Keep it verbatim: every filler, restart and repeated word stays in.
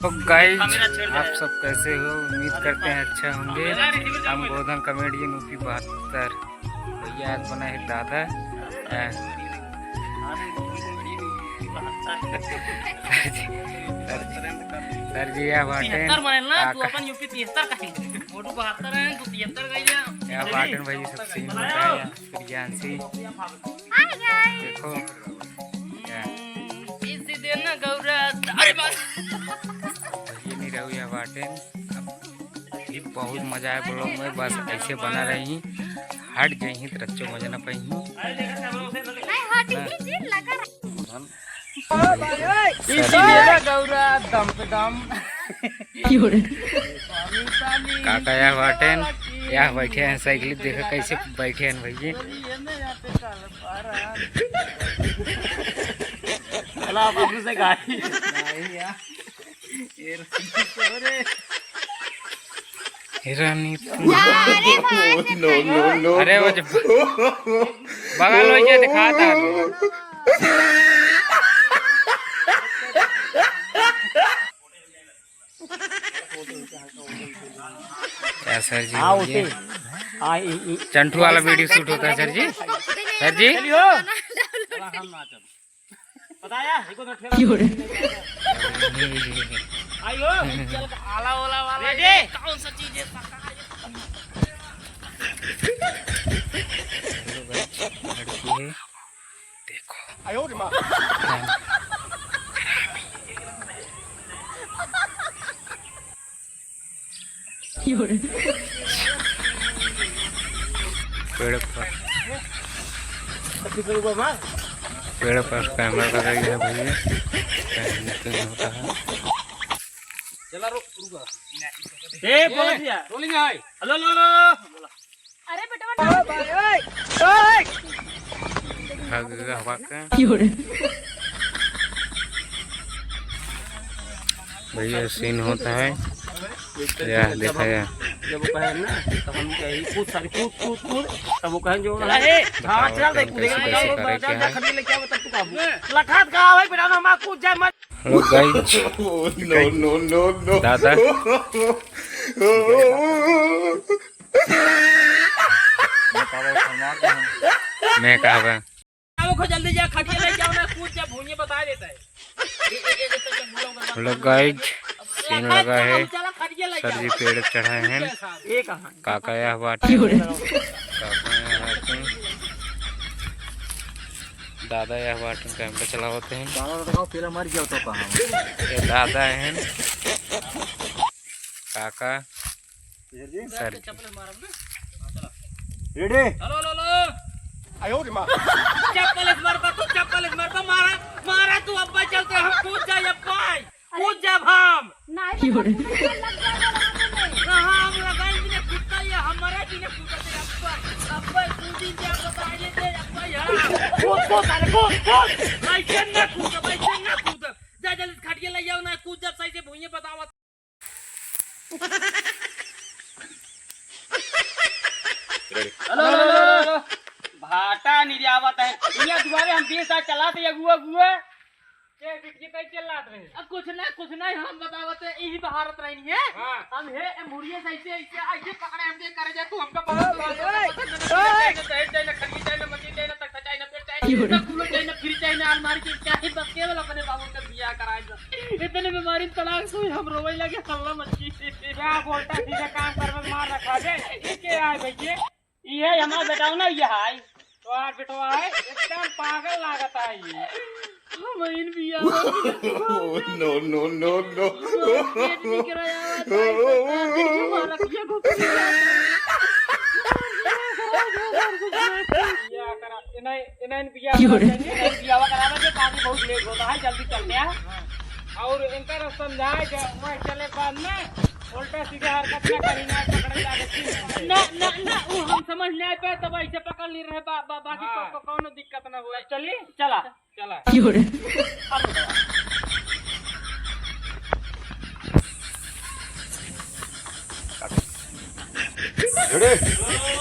तो गाइज, आप सब कैसे हो? उम्मीद करते हैं अच्छा होंगे। हम गोधन कॉमेडियन यूपी बहत्तर। भैया आज बना है दादा। आ, सर जी, सर जी, सर जी, या बाटे तिहत्तर बने ना, तू काका। अपन यूपी तिहत्तर का है। वो तो बहत्तर है, तू तिहत्तर का ही है। या बाटे भैया, सब सीन बताया प्रियांशी। हाय गाइस। देखो। इसी दिन गौरा, अरे बाप। ये नहीं रहू या बाटे। अब ये बहुत मजा आए ब्लॉग में, बस ऐसे बना रही। हट गई ही तो रच्चो मजा ना पाई ही। नहीं, हट गई जी, लगा रहा। इसी दिन गौरा दम पे दम। काका या बाटेन, या बैठे हैं साइकिल, देखा कैसे बैठे हैं भैया। चला, अब हमसे गाड़ी। नहीं यार। ये रानी तो रे। अरे बाबा, नो, नो, नो, नो। अरे वो जो बगल हो गया, दिखाता है। क्या सर जी, हाँ, बोलिए। उसे, हाँ, ई, ई। चंटू वाला वीडियो शूट होता है सर जी। सर जी। चलियो। बताया, एको तो ठेला। क्यों रे? आइयो। चल, आला ओला वाला। रेडी? ये कौन सा चीज है? पका है। लड़की है। देखो। आयो रे माँ। पेड़ पर, पेड़ पर कैमरा लगा गया है भैया, कैमरा नहीं होता है। चला रुक, रुक। ए, बोल दिया। रोलिंग है। हेलो, हेलो, हेलो। अरे बेटवा, ना। भाग गया हवा का। भैया, सीन होता है। या, देखा या। जब वो कहे ना, तो हम कहे, "कूद सारी, कूद, कूद, कूद।" तब वो कहे, जो चला, ए। हाँ, बताओ, चल, देख, कैसे, देख, कैसे देख, करे, देख, क्या है? खरीद ले, क्या बता तू का? लखात का है, बेटा, ना, माँ, कूद जाए, मत। Hello, guys। No, no, no, no। दादा। मैं कहबे। आओ, खो जल्दी जा, खटिया ले जाओ ना, कूद जा, भूंजे बता देता है। Hello, guys। सीन लगा है। सर जी पेड़ चढ़ाए हैं। काका यह बाटे। काका यह बाटे। दादा यह बाटे, कैमरा चलावत हैं। दादा तो दिखाओ, पहले मर गया तो कहाँ? ये दादा हैं। काका। सर। रेडी? हेलो, हेलो, हेलो। आयो रे माँ। चप्पल से मारबा, तू चप्पल से मारबा, मारा, मारा तू, अब्बा चलते हम कूद जाए, अब्बा। कूद जाब हम। नहीं, क्यों रे? तो लग जाएगा लड़ाई में। कहाँ हम लगाई बिना कुत्ता, ये हमारे बिना कुत्ता से अब्बा, अब्बा कूदी जा, बताइए दे, अब्बा यार। कूद, कूद, अरे कूद, कूद। ऐसे ना कूद, ऐसे ना कूद। जा जल्दी खटिया ले आओ ना, कूद जा सही से भुइये बतावा। हेलो, हेलो, हेलो, हेलो। भाटा निर्यावत है। इहाँ दुआरे हम बीस साल चलात है, अगुआ, अगुआ। के बिटकी तई चिल्लात रहे? अब कुछ ना, कुछ ना, हम बतावत है, यही बहारत रहनी है। हाँ। हम हे, ए, मुड़िए से ऐसे, ऐसे, ऐसे पकड़े हमके करे जा, तू हमका बहुत मार दे। ओए, ओए। दहेज चाही ना, खरीद चाही ना, मशीन चाही ना, तख्ता चाही ना, पेट चाही ना, कूलर चाही ना, फ्रिज चाही ना, अलमारी चाही, चाही, बस केवल अपने बाबू का बियाह कराए जा। इतने बीमारी में पड़ा के सोई हम रोवे लगे, हल्ला मची। क्या बोलता, सीधा काम करबे, मार रखा दे। ये क्या है भैया? ये हमारा बेटा ना, ये है। तो यार बेटवा है, एकदम पागल लागत है ये। हम इन बिया। No, no, no, no। पेट निकल आया है, भाई, सरकार के जो मारा किया को। बिया करा, इन्हें, इन्हें बिया क्यों रे? करा, इन्हें बियावा करावे के, ताकि बहुत लेट होता है, जल्दी चलते हैं। और इनका समझाए, जब वह चले बाद में उल्टा सीधा हरकत ना करी, ना पकड़े जावे। ना, ना, ना, वो हम समझ नहीं पाए, तब ऐसे पकड़ ले रहे बा-, बा-, बाकी हाँ। को-, को-, कौनो दिक्कत ना हुआ। चलिए, चला। चला। क्यों रे? रेडी?